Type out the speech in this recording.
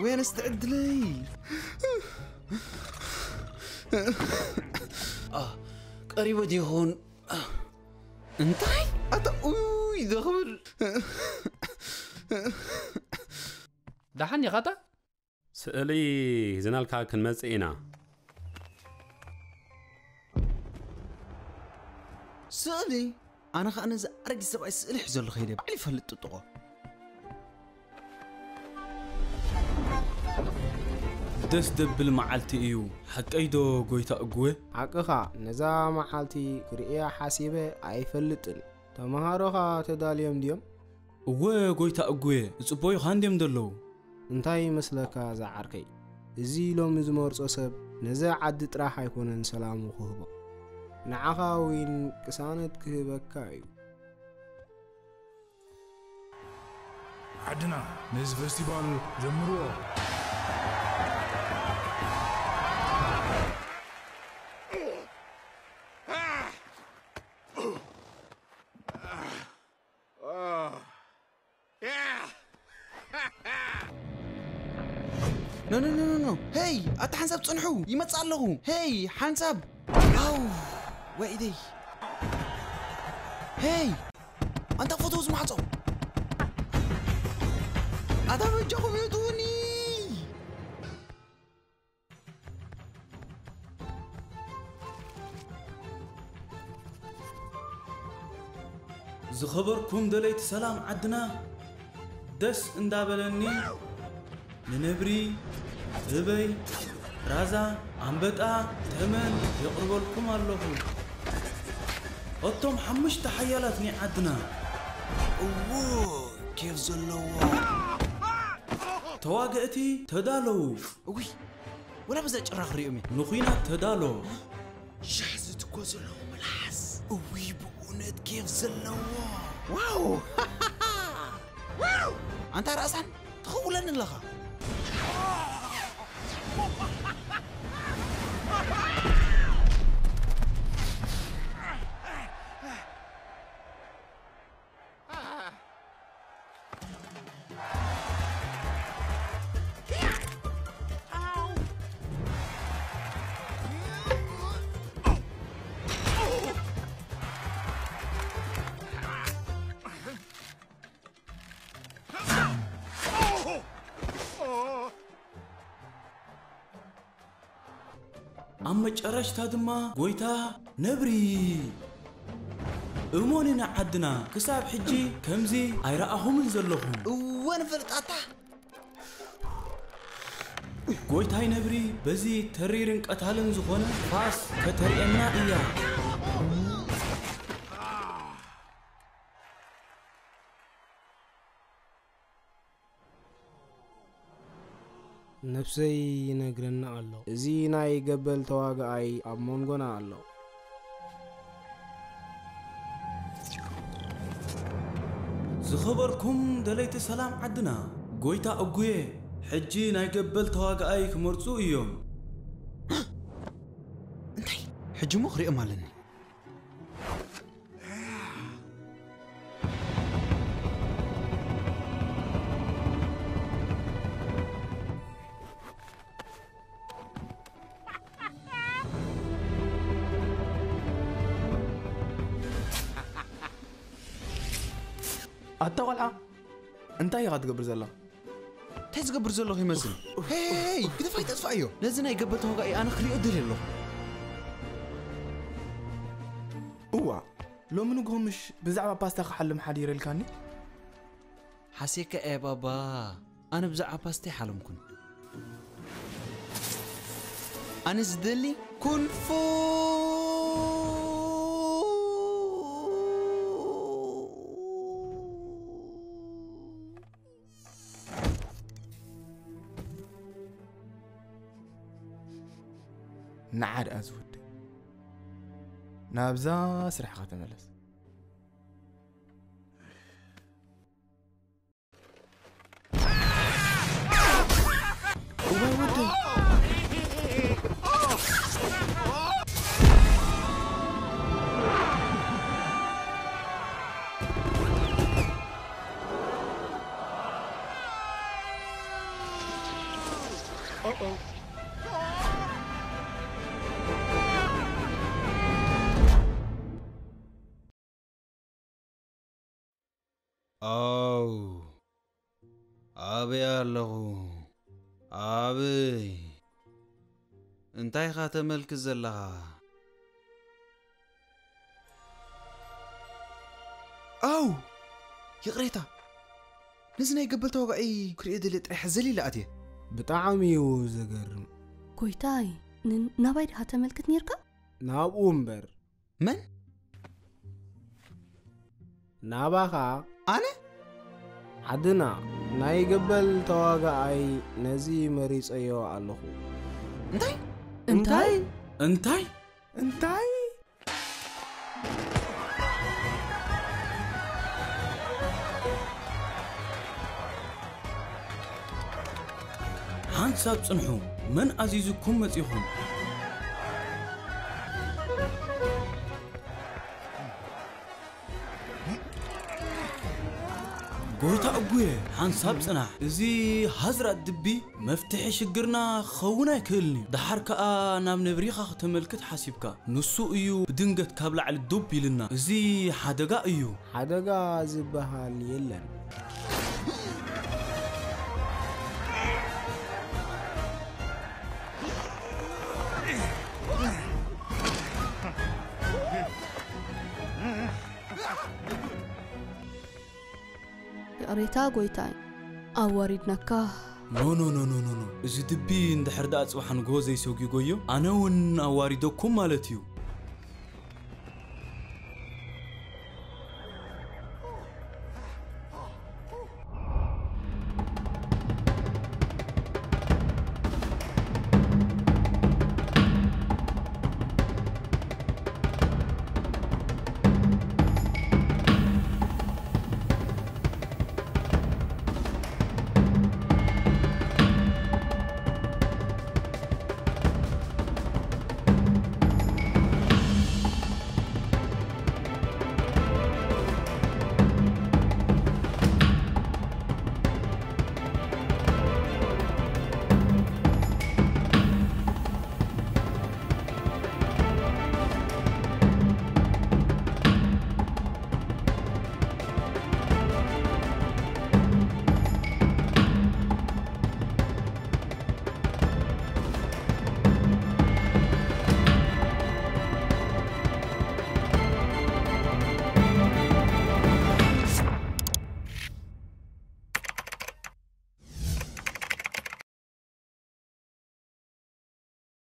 ወይ ኣነስ ትዕድለይ። ኣ፣ ቀሪበ ድዩ ይኸውን? እንታይ? ኣታ፣ ኡይ፣ ዘኽብር። ደሓን ኢኻ ኣታ? ስእሊ ሒዝናልካ ክንመጽእ ኢና። ስእሊ? ኣነ ኸኣ ነዚ ኣረጊት ሰብኣይ ስእሊ ሒዘሉ ከይደ ባዕሉ ይፈልጥ ጥጥቖ። ደስ ደብል መዓልቲ እዩ። ሓቀይ ዶ ጎይታ እጉወ? ሓቅኻ፣ ነዛ መዓልቲ ክርእያ ሓሲበ ኣይፈልጥን። ተመሃሮኻ ተዳልዮም ድዮም? እወ ጎይታ እጉየ፣ እጽበዩኻ እንድዮም ዘለዉ። እንታይ ይመስለካ ዝዓርከይ? እዚ ሎሚ ዝመርጾ ሰብ ነዚ ዓዲ ጥራሕ ኣይኮነን ሰላሙ ክህቦ። ንዓኻ እውን ቅሳነት ክህበካ እዩ። ዓድና ነዚ ፈስቲቫል ጀምርዎ። ኖ ኖ ኖ ኖ ኖ። ሄይ፣ ኣታ ሓንሳብ ጽንሑ፣ ይመጽእ ኣለኹ። ሄይ ሓንሳብ። ኣው፣ ወይደይ። ሄይ፣ ኣንታ ፎቶ ዝማዕጾ። ኣታ በጃኹም ይእትውኒ። ዝኸበርኩም ደለይቲ ሰላም ዓድና፣ ደስ እንዳበለኒ ንነብሪ፣ ህበይ፣ ራዛ፣ ኣንበጣ፣ ተመን የቕርበልኩም ኣለኹ። እቶም ሓሙሽተ ሓያላት ናይ ዓድና፣ እዎ፣ ኬፍ ዘለዎ። ተዋገእቲ ተዳለዉ። እውይ፣ ወላ በዛ ጭራ ክሪኦም እየ። ንኹናት ተዳሎ። ሻሕ ዝትኮ ዘለዎ መልሓስ። እውይ፣ ብእውነት ኬፍ ዘለዎ። ዋው! ኣንታ ራእሳን ትኸውለኒ ኣለኻ። ኣብ መጨረሽታ ድማ ጎይታ ነብሪ። እሞኒ ንዓድና ክሳብ ሕጂ ከምዚ ኣይረኣኹምን ዘለኹም። እወ ንፈልጣታ። ጎይታይ ነብሪ በዚ ተሪርን ቀታልን ዝኾነ ፋስ ከተርእየና እያ። ነፍሰይ ይነግረኒ ኣሎ። እዚ ናይ ገበል ተዋጋኣይ ኣብ መንጎና ኣሎ። ዝኸበርኩም ደለይቲ ሰላም ዓድና፣ ጎይታ እጉየ፣ ሕጂ ናይ ገበል ተዋጋኣይ ክመርጹ እዮም። እንታይ? ሕጂ እሞ ክሪኦም ኣለኒ። ኣታ ቆልዓ፣ እንታይ ኢኻ ትገብር ዘላ? እንታይ ዝገብር ዘለኹ ይመስል? ሄይ፣ ሄይ፣ ሄይ፣ ግደፋይ፣ ተጥፋእዮ። ነዚ ናይ ገበል ተዋጋኢ ኣነ ክሪኦ ደልየ ኣለኹ። እዋ፣ ሎሚ ንግሆ ምሽ ብዛዕባ ፓስታ ክሓልም ሓዲረ ኢልካኒ? ሓሴካ እየ ባባ። ኣነ ብዛዕባ ፓስታ ኣይሓለምኩን። ኣነ ዝደሊ ኩንፉ። ንዓ ደኣ ዝውድእ ናብዛ ስራሕኻ ተመለስ። እዋይ ወደይ። ኣው፣ ኣበይ ኣለኹ? ኣበይ? እንታይ ኢኻ ተመልክት ዘለኻ? ኣው! ይቕሬታ። ነዚ ናይ ገበል ተዋጋኢ ክርእዮ ደልየ ጥራይ ሕዘል ኢለ ኣትየ። ብጣዕሚ እዩ ዘገርም። ጎይታይ፣ ን-፣ ናባይ ድኻ ተመልክት ኔርካ? ናብኡ እምበር። መን? ናባኻ። ኣነ? ዓድና ናይ ገበል ተዋጋኣይ ነዚ መሪጸዮ ኣለኹ። እንታይ? እንታይ? እንታይ? እንታይ? ሓንሳብ ጽንሑ፣ መን ኣዚዙኩም መጺኹም? ጎይታ እጉየ፣ ሓንሳብ ጽናሕ። እዚ ሃዝራት ድቢ መፍትሒ ሽግርና ክኸውን ኣይክእልን እዩ። ደሓር ከኣ ናብ ነብሪኻ ከተመልክት ሓሲብካ። ንሱ እዩ ብድንገት ካብ ላዕሊ ዱብ ኢልና። እዚ ሓደጋ እዩ። ሓደጋ ዝበሃል የለን። ይቕሬታ ጎይታይ፣ ኣዋሪድናካ። ኖ፣ ኖ፣ ኖ፣ ኖ፣ ኖ፣ ኖ። እዚ ድቢ እንድሕር ደኣ ጽባሕ ንግሆ ዘይሰጒጎዮ፣ ኣነ እውን ኣዋሪደኩም ማለት እዩ።